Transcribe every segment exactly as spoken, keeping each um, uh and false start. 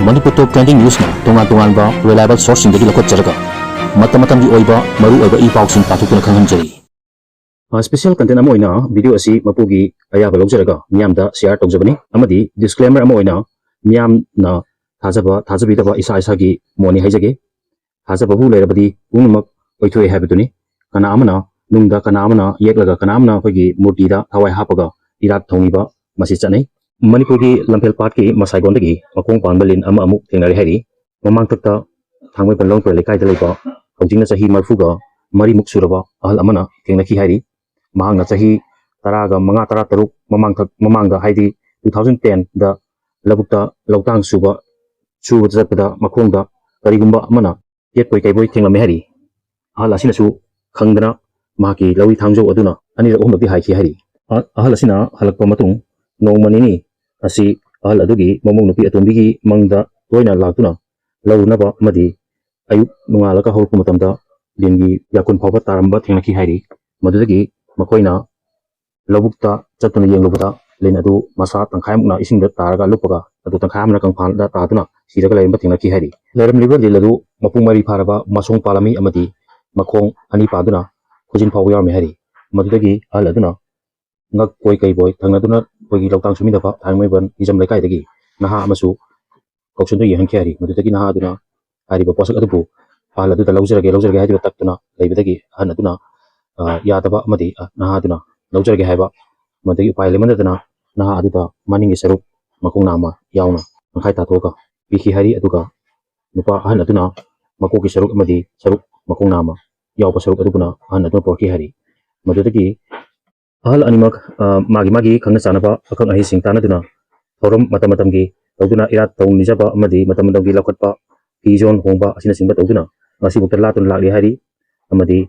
ꯃꯅꯤꯄꯨꯔ ꯇꯣꯞ trending ꯅ꯭ꯌꯨꯁꯅ ꯇꯣꯉꯥꯟ ꯇꯣꯉꯥꯟꯕ reliable ꯁꯣꯔꯁꯁꯤꯡꯗꯒꯤ ꯂꯧꯈꯠꯆꯔꯒ ꯃꯇꯝ ꯃꯇꯝꯒꯤ ꯑꯣꯏꯕ ꯃꯔꯨ ꯑꯣꯏꯕ ꯏ ꯄꯥꯎꯁꯤꯡ ꯄꯥꯊꯣꯛꯇꯨꯅ ꯈꯪꯍꯟꯖꯔꯤ꯫ ꯁ꯭ꯄꯦꯁꯤꯌꯦꯜ ꯀꯟꯇꯦꯟ ꯑꯃ ꯑꯣꯏꯅ ꯚꯤꯗꯤꯑꯣ ꯑꯁꯤ ꯃꯄꯨꯒꯤ ꯑꯌꯥꯕ ꯂꯧꯖꯔꯒ ꯃꯤꯌꯥꯝꯗ ꯁꯤꯌꯥꯔ ꯇꯧꯖꯕꯅꯤ꯫ ꯑꯃꯗꯤ ꯗꯤꯁꯀ꯭ꯂꯦꯃꯔ ꯑꯃ ꯑꯣꯏꯅ ꯃꯤꯌꯥꯝꯅ ꯊꯥꯖꯕ ꯊꯥꯖꯕꯤꯗꯕ ꯏꯁꯥ ꯏꯁꯥꯒꯤ ꯃꯣꯠꯅꯤ ꯍꯥꯏꯖꯒꯦ꯫ ꯊꯥꯖꯕꯕꯨ ꯂꯩꯔꯕꯗꯤ ꯄꯨꯝꯅꯃꯛ ꯑꯣꯏꯊꯣꯛꯑꯦ ꯍꯥꯏꯕꯗꯨꯅꯤ꯫ ꯀꯅꯥ ꯑꯃꯅ ꯅꯨꯡꯗ, ꯀꯅꯥ ꯑꯃꯅ ꯌꯦꯛꯂꯒ, ꯀꯅꯥ ꯑꯃꯅ ꯑꯩꯈꯣꯏꯒꯤ ꯃꯨꯔꯇꯤꯗ ꯊꯋꯥꯏ ꯍꯥꯞꯄꯒ ꯏꯔꯥꯠ ꯊꯧꯅꯤꯕ ꯃꯁꯤ ꯆꯠꯅꯩ꯫ ꯃꯅꯤꯄꯨꯔꯒꯤ ꯂꯝꯐꯦꯜ ꯄꯥꯠꯀꯤ ꯃꯁꯥꯏꯒꯣꯟꯗꯒꯤ ꯃꯈꯣꯡ ꯄꯥꯟꯕ ꯂꯤꯟ ꯑꯃ ꯑꯃꯨꯛ ꯊꯦꯡꯅꯔꯦ ꯍꯥꯏꯔꯤ꯫ ꯃꯃꯥꯡꯊꯛꯇ ꯊꯥꯡꯃꯩꯕꯟ ꯂꯣꯡꯄ꯭ꯔꯦ ꯂꯩꯀꯥꯏꯗ ꯂꯩꯕ ꯍꯧꯖꯤꯛꯅ ꯆꯍꯤ ꯃꯔꯤꯐꯨꯒ ꯃꯔꯤꯃꯨꯛ ꯁꯨꯔꯕ ꯑꯍꯜ ꯑꯃꯅ ꯊꯦꯡꯅꯈꯤ ꯍꯥꯏꯔꯤ꯫ ꯃꯍꯥꯛꯅ ꯆꯍꯤ ꯇꯔꯥꯒ ꯃꯉꯥ, ꯇꯔꯥ ꯇꯔꯨꯛ ꯃꯃꯥꯡꯊꯛ, ꯃꯃꯥꯡꯗ, ꯍꯥꯏꯗꯤ two thousand ten ꯗ ꯂꯧꯕꯨꯛꯇ ꯂꯧꯇꯥꯡ ꯁꯨꯕ, ꯁꯨꯕ ꯆꯠꯄꯗ ꯃꯈꯣꯡꯗ ꯀꯔꯤꯒꯨꯝꯕ ꯑꯃꯅ ꯌꯦꯠꯄꯣꯏ ꯀꯩꯕꯣꯏ ꯊꯦꯡꯂꯝꯃꯦ ꯍꯥꯏꯔꯤ꯫ ꯑꯍꯜ ꯑꯁꯤꯅꯁꯨ ꯈꯪꯗꯅ ꯃꯍꯥꯛꯀꯤ ꯂꯧꯔꯤ ꯊꯥꯡꯖꯧ ꯑꯗꯨꯅ ꯑꯅꯤꯔꯛ ꯑꯍꯨꯝꯂꯛꯇꯤ ꯍꯥꯏꯈꯤ ꯍꯥꯏꯔꯤ꯫ ꯑ-, ꯑꯍꯜ ꯑꯁꯤꯅ ꯍꯜꯂꯛꯄ ꯃꯇꯨꯡ ꯅꯣꯡꯃ ꯅꯤꯅꯤ ꯑꯁꯤ ꯑꯍꯜ ꯑꯗꯨꯒꯤ ꯃꯃꯧ ꯅꯨꯄꯤ ꯑꯇꯣꯝꯕꯤꯒꯤ ꯃꯪꯗ ꯇꯣꯏꯅ ꯂꯥꯛꯇꯨꯅ ꯂꯧꯔꯨꯅꯕ ꯑꯃꯗꯤ ꯑꯌꯨꯛ ꯅꯣꯡꯉꯥꯜꯂꯒ ꯍꯧꯔꯛꯄ ꯃꯇꯝꯗ ꯂꯤꯟꯒꯤ ꯌꯥꯀꯨꯟ ꯐꯥꯎꯕ ꯇꯥꯔꯝꯕ ꯊꯦꯡꯅꯈꯤ ꯍꯥꯏꯔꯤ꯫ ꯃꯗꯨꯗꯒꯤ ꯃꯈꯣꯏꯅ ꯂꯧꯕꯨꯛꯇ ꯆꯠꯇꯨꯅ ꯌꯦꯡꯂꯨꯕꯗ ꯂꯤꯟ ꯑꯗꯨ ꯃꯁꯥ ꯇꯪꯈꯥꯏꯃꯨꯛꯅ ꯏꯁꯤꯡꯗ ꯇꯥꯔꯒ ꯂꯨꯞꯄꯒ ꯑꯗꯨ ꯇꯪꯈꯥꯏ ꯑꯃꯅ ꯀꯪꯐꯥꯜꯗ ꯇꯥꯗꯨꯅ ꯁꯤꯔꯒ ꯂꯩꯔꯝꯕ ꯊꯦꯡꯅꯈꯤ ꯍꯥꯏꯔꯤ꯫ ꯂꯩꯔꯝꯂꯤꯕ ꯂꯤꯟ ꯑꯗꯨ ꯃꯄꯨꯡ ꯃꯔꯤ ꯐꯥꯔꯕ ꯃꯁꯣꯡ ꯄꯥꯜꯂꯝꯃꯤ ꯑꯃꯗꯤ ꯃꯈꯣꯡ ꯑꯅꯤ ꯄꯥꯟꯗꯨꯅ ꯈꯨꯖꯤꯟ ꯐꯥꯎꯕ ꯌꯥꯎꯔꯝꯃꯤ ꯍꯥꯏꯔꯤ꯫ ꯃꯗꯨꯗꯒꯤ ꯑꯍꯜ ꯑꯗꯨꯅ ꯉꯛꯄꯣꯏ ꯀꯩꯕꯣꯏ ꯊꯪꯅꯗꯨꯅ ꯑꯩꯈꯣꯏꯒꯤ ꯂꯧꯇꯥꯡ ꯁꯨꯃꯤꯟꯅꯕ ꯊꯥꯡꯃꯩꯕꯟ ꯍꯤꯖꯝ ꯂꯩꯀꯥꯏꯗꯒꯤ ꯅꯍꯥ ꯑꯃꯁꯨ ꯀꯧꯁꯟꯗꯨꯅ ꯌꯦꯡꯍꯟꯈꯤ ꯍꯥꯏꯔꯤ꯫ ꯃꯗꯨꯗꯒꯤ ꯅꯍꯥ ꯑꯗꯨꯅ ꯍꯥꯏꯔꯤꯕ ꯄꯣꯠꯁꯛ ꯑꯗꯨꯕꯨ ꯑꯍꯜ ꯑꯗꯨꯗ ꯂꯧꯖꯔꯒꯦ, ꯂꯧꯖꯔꯒꯦ ꯍꯥꯏꯗꯨꯅ ꯇꯛꯇꯨꯅ ꯂꯩꯕꯗꯒꯤ ꯑꯍꯜ ꯑꯗꯨꯅ, ꯑ, ꯌꯥꯗꯕ ꯑꯃꯗꯤ, ꯑ, ꯅꯍꯥ ꯑꯗꯨꯅ ꯂꯧꯖꯔꯒꯦ ꯍꯥꯏꯕ, ꯃꯗꯨꯗꯒꯤ ꯎꯄꯥꯏ ꯂꯩꯃꯟꯗꯗꯅ ꯅꯍꯥ ꯑꯗꯨꯗ ꯃꯅꯤꯡꯒꯤ ꯁꯔꯨꯛ ꯃꯈꯣꯡ ꯅꯥꯝꯃ ꯌꯥꯎꯅ ꯇꯪꯈꯥꯏ ꯇꯥꯊꯣꯛꯑꯒ ꯄꯤꯈꯤ ꯍꯥꯏꯔꯤ꯫ ꯑꯗꯨꯒ ꯅꯨꯄꯥ ꯑꯍꯜ ꯑꯗꯨꯅ ꯃꯀꯣꯛꯀꯤ ꯁꯔꯨꯛ ꯑꯃꯗꯤ ꯁꯔꯨꯛ ꯃꯈꯣꯡ ꯅꯥꯝꯃ ꯌꯥꯎꯕ ꯁꯔꯨꯛ ꯑꯗꯨꯕꯨꯅ ꯑꯍꯜ ꯑꯗꯨꯅ ꯄꯣꯔꯛꯈꯤ ꯍꯥꯏꯔꯤ꯫ ꯃꯗꯨꯗꯒꯤ ꯑꯍꯜ ꯑꯅꯤꯃꯛ, ꯑ, ꯃꯥꯒꯤ ꯃꯥꯒꯤ ꯈꯪꯅ ꯆꯥꯟꯅꯕ ꯑꯈꯪ ꯑꯍꯩꯁꯤꯡ ꯇꯥꯟꯅꯗꯨꯅ ꯊꯧꯔꯝ ꯃꯇꯝ ꯃꯇꯝꯒꯤ ꯇꯧꯗꯨꯅ ꯏꯔꯥꯠ ꯊꯧꯅꯤꯖꯕ ꯑꯃꯗꯤ ꯃꯇꯝ ꯃꯇꯝꯒꯤ ꯂꯧꯈꯠꯄ, ꯐꯤꯖꯣꯜ ꯍꯣꯡꯕ ꯑꯁꯤꯅꯆꯤꯡꯕ ꯇꯧꯗꯨꯅ ꯉꯁꯤꯐꯥꯎꯗ ꯂꯥꯠꯇꯨꯅ ꯂꯥꯛꯂꯤ ꯍꯥꯏꯔꯤ꯫ ꯑꯃꯗꯤ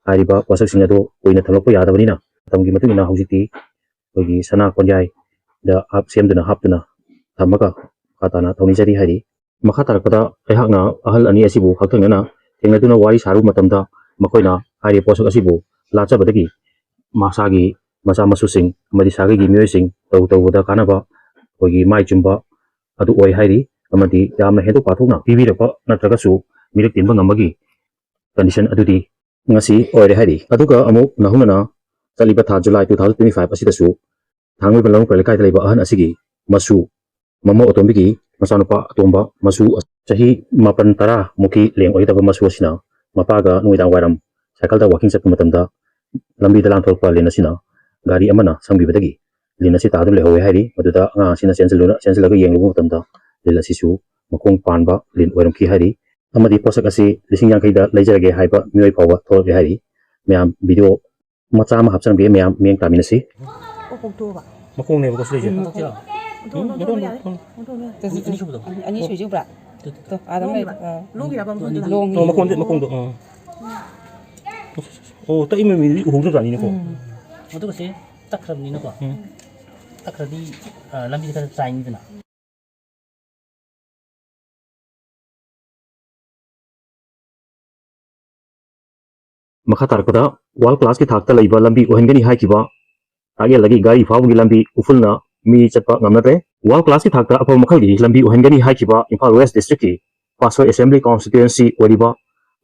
ꯍꯥꯏꯔꯤꯕ ꯄꯣꯠꯁꯛꯁꯤꯡ ꯑꯗꯨ ꯀꯨꯏꯅ ꯊꯝꯂꯛꯄ ꯌꯥꯗꯕꯅꯤꯅ ꯃꯇꯝꯒꯤ ꯃꯇꯨꯡ ꯏꯟꯅ ꯍꯧꯖꯤꯛꯇꯤ ꯑꯩꯈꯣꯏꯒꯤ ꯁꯅꯥ ꯀꯣꯟꯌꯥꯏꯗ ꯍꯥꯞ-, ꯁꯦꯝꯗꯨꯅ ꯍꯥꯞꯇꯨꯅ ꯊꯝꯃꯒ ꯃꯈꯥ ꯇꯥꯅ ꯊꯧꯅꯤꯖꯔꯤ ꯍꯥꯏꯔꯤ꯫ ꯃꯈꯥ ꯇꯥꯔꯛꯄꯗ ꯑꯩꯍꯥꯛꯅ ꯑꯍꯜ ꯑꯅꯤ ꯑꯁꯤꯕꯨ ꯍꯛꯊꯦꯡꯅꯅ ꯊꯦꯡꯅꯗꯨꯅ ꯋꯥꯔꯤ ꯁꯥꯔꯨꯕ ꯃꯇꯝꯗ ꯃꯈꯣꯏꯅ ꯍꯥꯏꯔꯤꯕ ꯄꯣꯠꯁꯛ ꯑꯁꯤꯕꯨ ꯂꯥꯠꯆꯕꯗꯒꯤ ꯃꯁꯥꯒꯤ ꯃꯆꯥ ꯃꯁꯨꯁꯤꯡ ꯑꯃꯗꯤ ꯁꯥꯒꯩꯒꯤ ꯃꯤꯑꯣꯏꯁꯤꯡ ꯇꯧ ꯇꯧꯕꯗ ꯀꯥꯟꯅꯕ ꯑꯩꯈꯣꯏꯒꯤ ꯃꯥꯏ ꯆꯨꯝꯕ ꯑꯗꯨ ꯑꯣꯏ ꯍꯥꯏꯔꯤ꯫ ꯑꯃꯗꯤ ꯌꯥꯝꯅ ꯍꯦꯟꯗꯣꯛ ꯄꯥꯊꯣꯛꯅ ꯄꯤꯕꯤꯔꯛꯄ ꯅꯠꯇ꯭ꯔꯒꯁꯨ ꯃꯤꯔꯛ ꯇꯤꯟꯕ ꯉꯝꯕꯒꯤ condition ꯑꯗꯨꯗꯤ ꯉꯁꯤ ꯑꯣꯏꯔꯦ ꯍꯥꯏꯔꯤ꯫ ꯑꯗꯨꯒ ꯑꯃꯨꯛ ꯅꯧꯍꯧꯅꯅ ꯆꯠꯂꯤꯕ ꯊꯥ July two thousand twenty five ꯑꯁꯤꯗꯁꯨ ꯊꯥꯡꯃꯩꯕꯟ ꯂꯧꯔꯝ ꯀꯩꯔꯣꯏ ꯂꯩꯀꯥꯏꯗ ꯂꯩꯕ ꯑꯍꯟ ꯑꯁꯤꯒꯤ ꯃꯁꯨ ꯃꯃꯧ ꯑꯇꯣꯝꯕꯤꯒꯤ ꯃꯆꯥꯅꯨꯄꯥ ꯑꯇꯣꯝꯕ ꯃꯁꯨ ꯆꯍꯤ ꯃꯥꯄꯟ ꯇꯔꯥ ꯃꯨꯛꯀꯤ ꯂꯦꯡ ꯑꯣꯏꯒꯗꯕ ꯃꯁꯨ ꯑꯁꯤꯅ ꯃꯄꯥꯒ ꯅꯨꯃꯤꯗꯥꯡ ꯋꯥꯏꯔꯝ ꯁꯥꯏꯀꯜꯗ walking ꯆꯠꯄ ꯃꯇꯝꯗ ꯂꯝꯕꯤꯗ ꯂꯥꯟꯊꯣꯔꯛꯄ ꯂꯤꯟ ꯑꯁꯤꯅ ꯒꯥꯔꯤ ꯑꯃꯅ ꯁꯪꯕꯤꯕꯗꯒꯤ ꯂꯤꯟ ꯑꯁꯤ ꯇꯥꯗꯨꯅ ꯂꯩꯍꯧꯋꯦ ꯍꯥꯏꯔꯤ꯫ ꯃꯗꯨꯗ ꯑꯉꯥꯡ ꯑꯁꯤꯅ ꯆꯦꯟꯁꯤꯜꯂꯨꯅ-, ꯆꯦꯟꯁꯤꯜꯂꯒ ꯌꯦꯡꯂꯨꯕ ꯃꯇꯝꯗ ꯂꯤꯟ ꯑꯁꯤꯁꯨ ꯃꯈꯣꯡ ꯄꯥꯟꯕ ꯂꯤꯟ ꯑꯣꯏꯔꯝꯈꯤ ꯍꯥꯏꯔꯤ꯫ ꯑꯃꯗꯤ ꯄꯣꯠꯁꯛ ꯑꯁꯤ ꯂꯤꯁꯤꯡ ꯌꯥꯡꯈꯩꯗ ꯂꯩꯖꯔꯒꯦ ꯍꯥꯏꯕ ꯃꯤꯑꯣꯏ ꯐꯥꯎꯕ ꯊꯣꯛꯂꯛꯂꯦ ꯍꯥꯏꯔꯤ꯫ ꯃꯌꯥꯝ video ꯃꯆꯥ ꯑꯃ ꯍꯥꯞꯆꯔꯝꯒꯦ, ꯃꯌꯥꯝ ꯃꯤꯠꯌꯦꯡ ꯇꯥꯃꯤꯟꯅꯁꯤ꯫ ꯀꯣꯛ ꯍꯣꯡꯇꯣꯛꯑꯕ? ꯃꯈꯣꯡꯅꯦꯕꯀꯣ ꯁꯤ ꯂꯩꯁꯦ꯫ ꯎꯝ, ꯃꯈꯣꯡ꯫ ꯍꯣꯡꯗꯣꯛꯑꯣ, ꯍꯣꯡꯗꯣꯛꯑꯣ, ꯎꯝ, ꯌꯥꯔꯦ꯫ ꯃꯈꯣꯡ꯫ ꯍꯣꯡꯗꯣꯛꯑꯣ, ꯌꯥꯔꯦ꯫ ꯇꯨ, ꯇꯨ, ꯇꯨ꯫ ꯑꯅꯤꯁꯨꯕꯗꯣ? ꯑꯅꯤꯁꯨꯕꯗꯣ ꯎꯕ꯭ꯔꯥ? ꯇꯨ, ꯇꯨ꯫ ꯇꯨ, ꯑꯥꯗ ꯑꯃ ꯂꯣꯡꯉꯤꯔꯕ? ꯂꯩꯕꯗꯣ꯫ ꯑꯥ꯫ ꯂꯣꯡꯉꯤꯔꯕ? ꯑꯣ, ꯃꯈꯣꯡꯗꯤ, ꯃꯈꯣꯡꯗꯣ, ꯑꯥ꯫ ꯑꯣ, ꯇꯛꯏ ꯃꯃꯤꯗꯨꯗꯤ ꯎꯍꯧꯗ꯭ꯔꯖꯥꯠꯅꯤꯅꯦꯀꯣ꯫ ꯎꯝ꯫ ꯑꯗꯨꯒꯁꯦ ꯇꯛꯈ꯭ꯔꯕꯅꯤꯅꯀꯣ꯫ ꯎꯝ꯫ ꯇꯛꯈ꯭ꯔꯗꯤ, ꯑ, ꯂꯝꯕꯤꯗ ꯈꯔ ꯆꯥꯏꯅꯤꯗꯅ꯫ ꯃꯈꯥ ꯇꯥꯔꯛꯄꯗ world class ꯀꯤ ꯊꯥꯛꯇ ꯂꯩꯕ ꯂꯝꯕꯤ ꯑꯣꯏꯍꯟꯒꯅꯤ ꯍꯥꯏꯈꯤꯕ ꯇꯥꯛꯌꯦꯜꯗꯒꯤ ꯒꯥꯔꯤ ꯐꯥꯎꯕꯒꯤ ꯂꯝꯕꯤ ꯎꯐꯨꯜꯅ ꯃꯤ ꯆꯠꯄ ꯉꯝꯅꯗ꯭ꯔꯦ꯫ World class ꯀꯤ ꯊꯥꯛꯇ ꯑꯐꯕ ꯃꯈꯜꯒꯤ ꯂꯝꯕꯤ ꯑꯣꯏꯍꯟꯒꯅꯤ ꯍꯥꯏꯈꯤꯕ ꯏꯝꯐꯥꯜ West District ꯀꯤ ꯄꯥꯠꯁꯣꯏ Assembly Constituency ꯑꯣꯏꯔꯤꯕ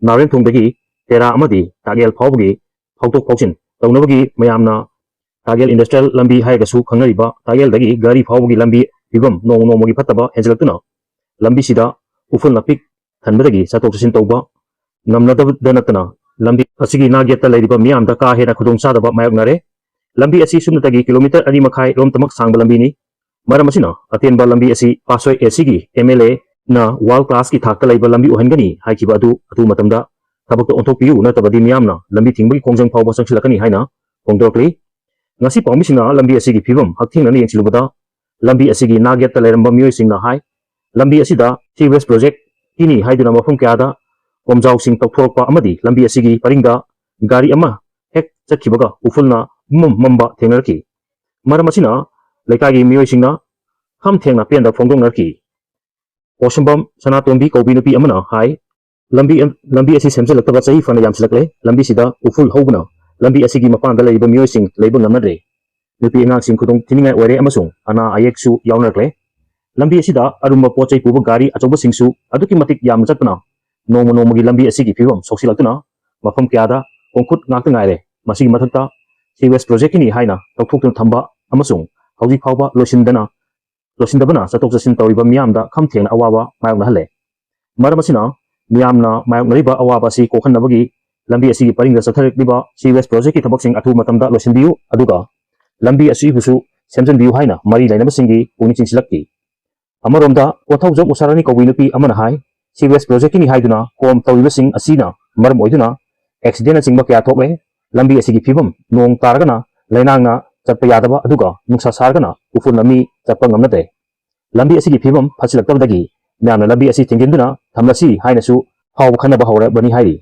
ꯅꯥꯎꯔꯦꯝꯊꯣꯡꯗꯒꯤ ꯇꯦꯔꯥ ꯑꯃꯗꯤ ꯇꯥꯛꯌꯦꯜ ꯐꯥꯎꯕꯒꯤ ꯐꯥꯎꯗꯣꯛ ꯐꯥꯎꯖꯤꯟ ꯇꯧꯅꯕꯒꯤ ꯃꯌꯥꯝꯅ ꯇꯥꯛꯌꯦꯜ industrial ꯂꯝꯕꯤ ꯍꯥꯏꯔꯒꯁꯨ ꯈꯪꯅꯔꯤꯕ ꯇꯥꯛꯌꯦꯜꯗꯒꯤ ꯒꯥꯔꯤ ꯐꯥꯎꯕꯒꯤ ꯂꯝꯕꯤ ꯐꯤꯕꯝ ꯅꯣꯡꯃ ꯅꯣꯡꯃꯒꯤ ꯐꯠꯇꯕ ꯍꯦꯟꯖꯤꯜꯂꯛꯇꯨꯅ ꯂꯝꯕꯤꯁꯤꯗ ꯎꯐꯨꯜꯅ ꯄꯤꯛ ꯊꯟꯕꯗꯒꯤ ꯆꯠꯊꯣꯛ ꯆꯠꯁꯤꯟ ꯇꯧꯕ ꯉꯝꯅꯗꯕꯗ ꯅꯠꯇꯅ ꯂꯝꯕꯤ ꯑꯁꯤꯒꯤ ꯅꯥꯛ ꯌꯦꯠꯇ ꯂꯩꯔꯤꯕ ꯃꯤꯌꯥꯝꯗ ꯀꯥ ꯍꯦꯟꯅ ꯈꯨꯗꯣꯡꯆꯥꯗꯕ ꯃꯥꯌꯣꯛꯅꯔꯦ꯫ ꯂꯝꯕꯤ ꯑꯁꯤ ꯁꯨꯞꯅꯇꯒꯤ kilometre ꯑꯅꯤ ꯃꯈꯥꯏ ꯔꯣꯝꯇꯃꯛ ꯁꯥꯡꯕ ꯂꯝꯕꯤꯅꯤ꯫ ꯃꯔꯝ ꯑꯁꯤꯅ ꯑꯇꯦꯟꯕ ꯂꯝꯕꯤ ꯑꯁꯤ ꯄꯥꯠꯁꯣꯏ AC ꯒꯤ MLA ꯅ world class ꯀꯤ ꯊꯥꯛꯇ ꯂꯩꯕ ꯂꯝꯕꯤ ꯑꯣꯏꯍꯟꯒꯅꯤ ꯍꯥꯏꯈꯤꯕ ꯑꯗꯨ ꯑꯊꯨꯕ ꯃꯇꯝꯗ ꯊꯕꯛꯇ ꯑꯣꯟꯊꯣꯛꯄꯤꯌꯨ, ꯅꯠꯇꯕꯗꯤ ꯃꯤꯌꯥꯝꯅ ꯂꯝꯕꯤ ꯊꯤꯡꯕꯒꯤ ꯈꯣꯡꯖꯪ ꯐꯥꯎꯕ ꯆꯪꯁꯤꯜꯂꯛꯀꯅꯤ ꯍꯥꯏꯅ ꯐꯣꯡꯗꯣꯔꯛꯂꯤ꯫ ꯉꯁꯤ ꯄꯥꯎꯃꯤꯁꯤꯡꯅ ꯂꯝꯕꯤ ꯑꯁꯤꯒꯤ ꯐꯤꯕꯝ ꯍꯛꯊꯦꯡꯅꯅ ꯌꯦꯡꯁꯤꯜꯂꯨꯕꯗ ꯂꯝꯕꯤ ꯑꯁꯤꯒꯤ ꯅꯥꯛ ꯌꯦꯠꯇ ꯂꯩꯔꯝꯕ ꯃꯤꯑꯣꯏꯁꯤꯡꯅ ꯍꯥꯏ, ꯂꯝꯕꯤ ꯑꯁꯤꯗ sewage project ꯄꯤꯅꯤ ꯍꯥꯏꯗꯨꯅ ꯃꯐꯝ ꯀꯌꯥꯗ ꯀꯣꯝꯖꯥꯎꯁꯤꯡ ꯇꯧꯊꯣꯔꯛꯄ ꯑꯃꯗꯤ ꯂꯝꯕꯤ ꯑꯁꯤꯒꯤ ꯄꯔꯤꯡꯗ ꯒꯥꯔꯤ ꯑꯃ ꯍꯦꯛ ꯆꯠꯈꯤꯕꯒ ꯎꯐꯨꯜꯅ ꯄꯨꯝꯃꯝ ꯃꯝꯕ ꯊꯦꯡꯅꯔꯛꯈꯤ꯫ ꯃꯔꯝ ꯑꯁꯤꯅ ꯂꯩꯀꯥꯏꯒꯤ ꯃꯤꯑꯣꯏꯁꯤꯡꯅ ꯈꯝ ꯊꯦꯡꯅ ꯄꯦꯟꯗꯕ ꯐꯣꯡꯗꯣꯛꯅꯔꯛꯈꯤ꯫ ꯄꯣꯠꯁꯝꯕꯝ ꯁꯅꯥꯇꯣꯝꯕꯤ ꯀꯧꯕꯤ ꯅꯨꯄꯤ ꯑꯃꯅ ꯍꯥꯏ, ꯂꯝꯕꯤ, ꯂꯝꯕꯤ ꯑꯁꯤ ꯁꯦꯝꯖꯤꯜꯂꯛꯇꯕ ꯆꯍꯤ ꯐꯅ ꯌꯥꯝꯁꯤꯜꯂꯛꯂꯦ꯫ ꯂꯝꯕꯤꯁꯤꯗ ꯎꯐꯨꯜ ꯍꯧꯕꯅ ꯂꯝꯕꯤ ꯑꯁꯤꯒꯤ ꯃꯄꯥꯟꯗ ꯂꯩꯔꯤꯕ ꯃꯤꯑꯣꯏꯁꯤꯡ ꯂꯩꯕ ꯉꯝꯅꯗ꯭ꯔꯦ꯫ ꯅꯨꯄꯤ ꯑꯉꯥꯡꯁꯤꯡ ꯈꯨꯗꯣꯡ ꯊꯤꯅꯤꯡꯉꯥꯏ ꯑꯣꯏꯔꯦ ꯑꯃꯁꯨꯡ ꯑꯅꯥ ꯑꯌꯦꯛꯁꯨ ꯌꯥꯎꯅꯔꯛꯂꯦ꯫ ꯂꯝꯕꯤ ꯑꯁꯤꯗ ꯑꯔꯨꯝꯕ ꯄꯣꯠ ꯆꯩ ꯄꯨꯕ ꯒꯥꯔꯤ ꯑꯆꯧꯕꯁꯤꯡꯁꯨ ꯑꯗꯨꯛꯀꯤ ꯃꯇꯤꯛ ꯌꯥꯝꯅ ꯆꯠꯄꯅ ꯅꯣꯡꯃ ꯅꯣꯡꯃꯒꯤ ꯂꯝꯕꯤ ꯑꯁꯤꯒꯤ ꯐꯤꯕꯝ ꯁꯣꯛꯁꯤꯜꯂꯛꯇꯨꯅ ꯃꯐꯝ ꯀꯌꯥꯗ ꯈꯣꯡꯈꯨꯠ ꯉꯥꯛꯇ ꯉꯥꯏꯔꯦ꯫ ꯃꯁꯤꯒꯤ ꯃꯊꯛꯇ ꯁꯤꯋꯦꯁ ꯄ꯭ꯔꯣꯖꯦꯛꯀꯤꯅꯤ ꯍꯥꯏꯅ ꯇꯧꯊꯣꯛꯇꯨꯅ ꯊꯝꯕ ꯑꯃꯁꯨꯡ ꯍꯧꯖꯤꯛ ꯐꯥꯎꯕ ꯂꯣꯏꯁꯤꯟꯗꯅ ꯂꯣꯏꯁꯤꯟꯗꯕꯅ ꯆꯠꯊꯣꯛ ꯆꯠꯁꯤꯟ ꯇꯧꯔꯤꯕ ꯃꯤꯌꯥꯝꯗ ꯈꯝ ꯊꯦꯡꯅ ꯑꯋꯥꯕ ꯃꯥꯌꯣꯛꯅꯍꯜꯂꯦ꯫ ꯃꯔꯝ ꯑꯁꯤꯅ ꯃꯤꯌꯥꯝꯅ ꯃꯥꯌꯣꯛꯅꯔꯤꯕ ꯑꯋꯥꯕ ꯑꯁꯤ ꯀꯣꯛꯍꯟꯅꯕꯒꯤ ꯂꯝꯕꯤ ꯑꯁꯤꯒꯤ ꯄꯔꯤꯡꯗ ꯆꯠꯊꯔꯛꯂꯤꯕ ꯁꯤꯋꯦꯁ ꯄ꯭ꯔꯣꯖꯦꯛꯀꯤ ꯊꯕꯛꯁꯤꯡ ꯑꯊꯨꯕ ꯃꯇꯝꯗ ꯂꯣꯏꯁꯤꯟꯕꯤꯌꯨ, ꯑꯗꯨꯒ ꯂꯝꯕꯤ ꯑꯁꯤꯕꯨꯁꯨ ꯁꯦꯝꯖꯤꯟꯕꯤꯌꯨ ꯍꯥꯏꯅ ꯃꯔꯤ ꯂꯩꯅꯕꯁꯤꯡꯒꯤ ꯄꯨꯛꯅꯤꯡ ꯆꯤꯡꯁꯤꯜꯂꯛꯈꯤ꯫ ꯑꯃꯔꯣꯝꯗ ꯀꯣꯟꯊꯧꯖꯝ ꯎꯁꯥꯔꯥꯅꯤ ꯀꯧꯕꯤ ꯅꯨꯄꯤ ꯑꯃꯅ ꯍꯥꯏ, ꯁꯤꯋꯦꯁ ꯄ꯭ꯔꯣꯖꯦꯛꯀꯤꯅꯤ ꯍꯥꯏꯗꯨꯅ ꯀꯣꯝ ꯇꯧꯔꯤꯕꯁꯤꯡ ꯑꯁꯤꯅ ꯃꯔꯝ ꯑꯣꯏꯗꯨꯅ ꯑꯦꯛꯁꯤꯗꯦꯟꯅꯆꯤꯡꯕ ꯀꯌꯥ ꯊꯣꯛꯂꯦ꯫ ꯂꯝꯕꯤ ꯑꯁꯤꯒꯤ ꯐꯤꯕꯝ ꯅꯣꯡ ꯇꯥꯔꯒꯅ ꯂꯩꯅꯥꯡꯅ ꯆꯠꯄ ꯌꯥꯗꯕ, ꯑꯗꯨꯒ ꯅꯨꯡꯁꯥ ꯁꯥꯔꯒꯅ ꯎꯐꯨꯜꯅ ꯃꯤ ꯆꯠꯄ ꯉꯝꯅꯗꯦ꯫ ꯂꯝꯕꯤ ꯑꯁꯤꯒꯤ ꯐꯤꯕꯝ ꯐꯠꯁꯤꯜꯂꯛꯇꯕꯗꯒꯤ ꯃꯌꯥꯝꯅ ꯂꯝꯕꯤ ꯑꯁꯤ ꯊꯤꯡꯖꯤꯟꯗꯨꯅ ꯊꯝꯂꯁꯤ ꯍꯥꯏꯅꯁꯨ ꯐꯥꯎꯕ ꯈꯟꯅꯕ ꯍꯧꯔꯕꯅꯤ ꯍꯥꯏꯔꯤ꯫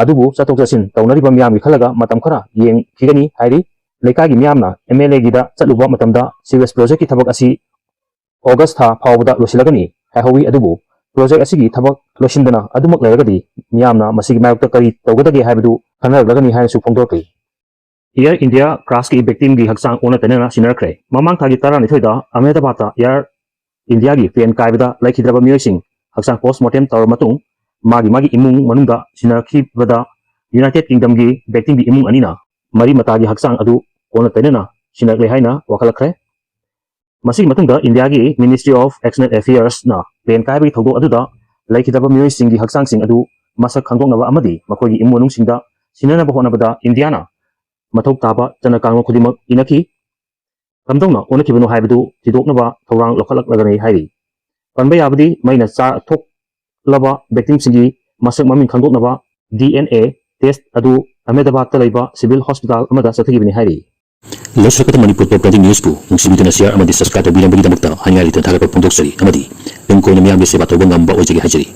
ꯑꯗꯨꯕꯨ ꯆꯠꯊꯣꯛ ꯆꯠꯁꯤꯟ ꯇꯧꯅꯔꯤꯕ ꯃꯤꯌꯥꯝꯒꯤ ꯈꯜꯂꯒ ꯃꯇꯝ ꯈꯔ ꯌꯦꯡꯈꯤꯒꯅꯤ ꯍꯥꯏꯔꯤ꯫ ꯂꯩꯀꯥꯏꯒꯤ ꯃꯤꯌꯥꯝꯅ ꯑꯦꯝ ꯑꯦꯜ ꯑꯦꯒꯤꯗ ꯆꯠꯂꯨꯕ ꯃꯇꯝꯗ ꯁꯤꯋꯦꯁ ꯄ꯭ꯔꯣꯖꯦꯛꯀꯤ ꯊꯕꯛ ꯑꯁꯤ ꯑꯣꯒꯁ ꯊꯥ ꯐꯥꯎꯕꯗ ꯂꯣꯏꯁꯤꯜꯂꯒꯅꯤ ꯍꯥꯏꯍꯧꯋꯤ꯫ ꯑꯗꯨꯕꯨ ꯄ꯭ꯔꯣꯖꯦꯛ ꯑꯁꯤꯒꯤ ꯊꯕꯛ ꯂꯣꯏꯁꯤꯟꯗꯅ ꯑꯗꯨꯃꯛ ꯂꯩꯔꯒꯗꯤ ꯃꯤꯌꯥꯝꯅ ꯃꯁꯤꯒꯤ ꯃꯥꯌꯣꯛꯇ ꯀꯔꯤ ꯇꯧꯒꯗꯒꯦ ꯍꯥꯏꯕꯗꯨ ꯈꯟꯅꯔꯛꯂꯒꯅꯤ ꯍꯥꯏꯅꯁꯨ ꯐꯣꯡꯗꯣꯔꯛꯂꯤ꯫ ꯑꯦꯌꯔ ꯏꯟꯗꯤꯌꯥ ꯀ꯭ꯔꯥꯁꯀꯤ ꯕꯤꯛꯇꯤꯝꯒꯤ ꯍꯛꯆꯥꯡ ꯑꯣꯟꯅ ꯇꯩꯅꯅ ꯁꯤꯟꯅꯔꯛꯈ꯭ꯔꯦ꯫ ꯃꯃꯥꯡ ꯊꯥꯒꯤ ꯇꯔꯥꯅꯤꯊꯣꯏꯗ ꯑꯍꯃꯦꯗꯕꯥꯗꯇ ꯑꯦꯌꯔ ꯏꯟꯗꯤꯌꯥꯒꯤ ꯄ꯭ꯂꯦꯟ ꯀꯥꯏꯕꯗ ꯂꯩꯈꯤꯗ꯭ꯔꯕ ꯃꯤꯑꯣꯏꯁꯤꯡ ꯍꯛꯆꯥꯡ ꯄꯣꯁꯃꯣꯔꯇꯦꯝ ꯇꯧꯔꯕ ꯃꯇꯨꯡ ꯃꯥꯒꯤ ꯃꯥꯒꯤ ꯏꯃꯨꯡ ꯃꯅꯨꯡꯗ ꯁꯤꯟꯅꯈꯤꯕꯗ ꯌꯨꯅꯥꯏꯇꯦꯗ ꯀꯤꯡꯗꯝꯒꯤ ꯕꯤꯛꯇꯤꯝꯒꯤ ꯏꯃꯨꯡ ꯑꯅꯤꯅ ꯃꯔꯤ ꯃꯇꯥꯒꯤ ꯍꯛꯆꯥꯡ ꯑꯗꯨ ꯑꯣꯟꯅ ꯇꯩꯅꯅ ꯁꯤꯟꯅꯔꯛꯂꯦ ꯍꯥꯏꯅ ꯋꯥꯀꯠꯂꯛꯈ꯭ꯔꯦ꯫ ꯃꯁꯤꯒꯤ ꯃꯇꯨꯡꯗ ꯏꯟꯗꯤꯌꯥꯒꯤ Ministry of External Affairsꯅ ꯄ꯭ꯂꯦꯟ ꯀꯥꯏꯕꯒꯤ ꯊꯧꯗꯣꯛ ꯑꯗꯨꯗ ꯂꯩꯈꯤꯗꯕ ꯃꯤꯑꯣꯏꯁꯤꯡꯒꯤ ꯍꯛꯆꯥꯡꯁꯤꯡ ꯑꯗꯨ ꯃꯁꯛ ꯈꯪꯗꯣꯛꯅꯕ ꯑꯃꯗꯤ ꯃꯈꯣꯏꯒꯤ ꯏꯃꯨꯡ ꯃꯅꯨꯡꯁꯤꯡꯗ ꯁꯤꯟꯅꯅꯕ ꯍꯣꯠꯅꯕꯗ ꯏꯟꯗꯤꯌꯥꯅ ꯃꯊꯧ ꯇꯥꯕ ꯆꯠꯅ ꯀꯥꯡꯂꯣꯟ ꯈꯨꯗꯤꯡꯃꯛ ꯏꯟꯅꯈꯤ꯫ ꯀꯝꯗꯧꯅ ꯑꯣꯟꯅꯈꯤꯕꯅꯣ ꯍꯥꯏꯕꯗꯨ ꯊꯤꯗꯣꯛꯅꯕ ꯊꯧꯔꯥꯡ ꯂꯧꯈꯠꯂꯛꯂꯒꯅꯤ ꯍꯥꯏꯔꯤ꯫ ꯄꯟꯕ ꯌꯥꯕꯗꯤ ꯃꯩꯅ ꯆꯥꯊꯣꯛꯂꯕ ꯕꯤꯛꯇꯤꯝꯁꯤꯡꯒꯤ ꯃꯁꯛ ꯃꯃꯤꯡ ꯈꯪꯗꯣꯛꯅꯕ ꯗꯤ ꯑꯦꯟ ꯑꯦ ꯇꯦꯁ ꯑꯗꯨ ꯑꯍꯃꯦꯗꯕꯥꯗꯇ ꯂꯩꯕ ꯁꯤꯚꯤꯜ ꯍꯣꯁꯄꯤꯇꯥꯜ ꯑꯃꯗ ꯆꯠꯊꯈꯤꯕꯅꯤ ꯍꯥꯏꯔꯤ꯫ ꯂꯣꯏꯁꯤꯜꯂꯛꯄꯗ ꯃꯅꯤꯄꯨꯔ ꯄꯣꯞ ꯇ꯭ꯋꯦꯟꯇꯤ ꯅ꯭ꯌꯨꯁꯄꯨ ꯅꯨꯡꯁꯤꯕꯤꯗꯨꯅ ꯁꯤꯌꯥꯔ ꯑꯃꯗꯤ ꯁꯕꯁꯀ꯭ꯔꯥꯏꯕ ꯇꯧꯕꯤꯔꯝꯕꯒꯤꯗꯃꯛꯇ ꯍꯥꯏꯅꯤꯡꯉꯥꯏ ꯂꯩꯇꯅ ꯊꯥꯒꯠꯄ ꯐꯣꯡꯗꯣꯛꯆꯔꯤ ꯑꯃꯗꯤ ꯇꯨꯡ ꯀꯣꯏꯅ ꯃꯤꯌꯥꯝꯒꯤ ꯁꯦꯕꯥ ꯇꯧꯕ ꯉꯝꯕ ꯑꯣꯏꯖꯒꯦ ꯍꯥꯏꯖꯔꯤ꯫